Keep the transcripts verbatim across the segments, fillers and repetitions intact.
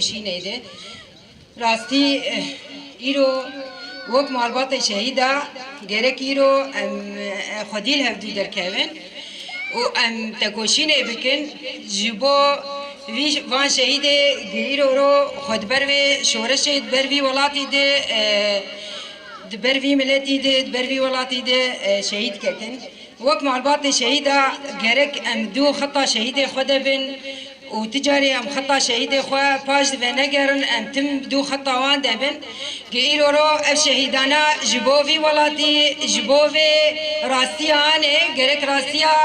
Şînê de. Rastî, eh, îro wek malbatê şehîda gerek îro em, eh, xwedî li hevdû derkevin û em tekoşînê bikin ji bo vî, van şehîdê gi îro ro xwe di ber vê şoreşê, di ber vî welatî de, eh, di ber vî miletî de, di ber vî welatî de, eh, şehîd ketin. Wek malbatê şehîda gerek em dû xeta şehîdê xwe de bin û ti carî em xeta şehîdê xwe paş di venegerin, em tim bi dû xeta wan de bin. Gi îro ro ev şehîdana ji bo vî welatî, ji bo vê rastiya anê, gerek rastiya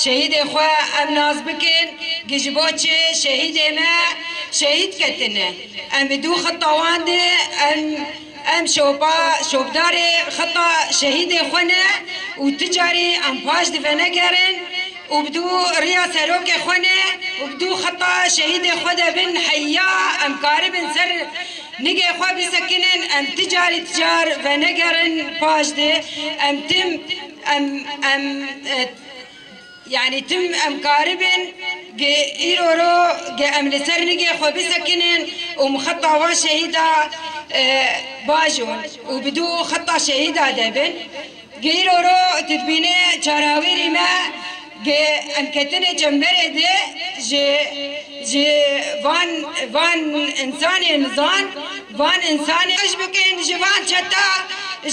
şehîdê xwe em nas bikin, gi ji bo çi şehîdê me şehîd ketine. Em bi dû xeta wan de em Em şopa, şopdarê xeta şehîdê xwe ne û ti carî em paş di venegerin û bi dû riya serokê xwe ne û bi dû xeta şehîdê xwe de bin heya em karibin ser nigê xwe bisekinin, em ti carî ti car venegerin paş di, em tim, em, em, e, Yanî tim em karibin, gi îro ro, gi em li ser nigê xwe bisekinin û min xeta van şehîda, e, bajon û bi dû xeta şehîda de bin. Gi îro ro tu dibîne çarawêrî me, gi em ketine çemberê de ji, ji van, van însanên zan, van însanê xweş bikin, ji van çeta,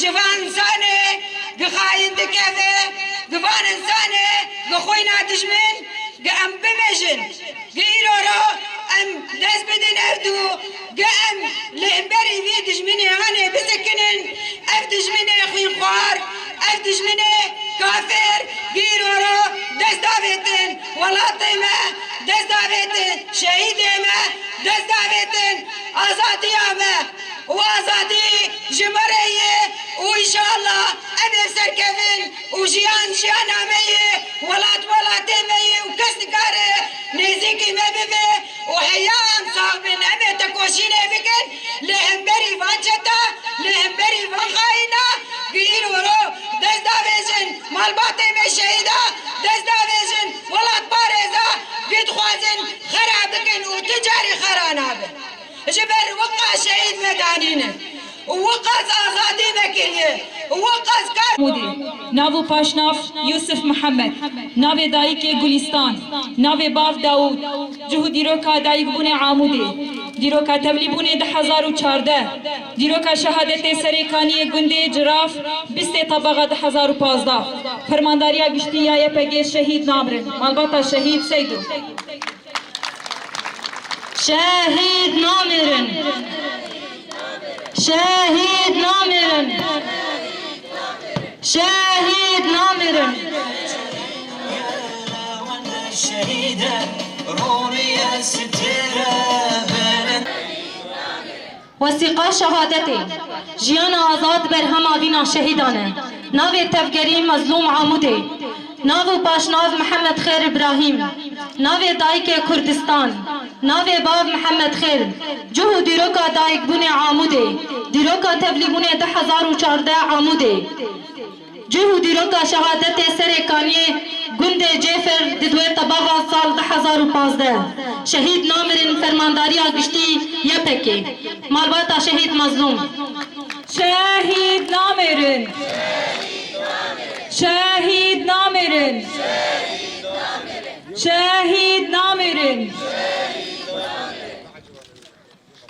ji van însanê gi xayîn dikeve, gi van însanê gi xwîna dijmin, gi em bimejin, gi îro ro em dest bidin ev dû, gi em li hemberî vî dijminê anê bisekinin, ev dijminê xwînxwar, ev dijminê kafir, gi îro ro dest davêtin welatê me, dest davêtin şehîdê me, dest davêtin azadiya me. Û azadî ji me re ye û înşallah em ê serkevin û jiyan jiyana me ye, welat welatê me ye û kes nikare nêzîkî me bibe û heya em sax bin, em ê tekoşînê bikin li hemberî van çeta, li hemberî van xayîna, gi îro ro dest davêjin malbatê me şehîda, dest davêjin welat parêza, gi dixwazin xera bikin û tu carî xera nabin. Ji ber wiqa şehîd me danîne û wiqas azadî me kiriye û wiqas kar. Amûdê. Nav û paşnav Yûsif Mihemed. Navê dayikê Gulîstan. Navê bav Dawûd. Cih û dîroka dayikbûnê Amûdê. Dîroka tevlîbûnê du hezar û çardeh. Dîroka şehadetê Serê Kaniyê gundê Ciraf, bîstê Tebaxa du hezar û pazdeh. Fermandariya giştî ya Y P G şehîd namirin. Malbata şehîd Seydo. Şehîd namirin. Şehîd namirin. Şehîd namirin. Wesîqa şehadetê. Jiyana azad berhema vîna şehîdan e. Navê tevgerî Mezlûm Amûdê. Nav û paşnav Mihemed Xêr Îbrahîm. Navê dayikê Kurdistan. Navê bav Mihemed Xêr. Cih û dîroka dayikbûnê Amûdê. Dîroka tevlîbûnê du hezar û çardeh Amûdê. Cih û dîroka şehadetê Serê Kaniyê gundê Cêfir di duê Tebaxa sal du hezar û pazdeh. Şehîd namirin, fermandariya giştî Y P G. Malbata şehîd Mezlûm. Şehîd namirin. Şehîd namirin. Şehîd namirin.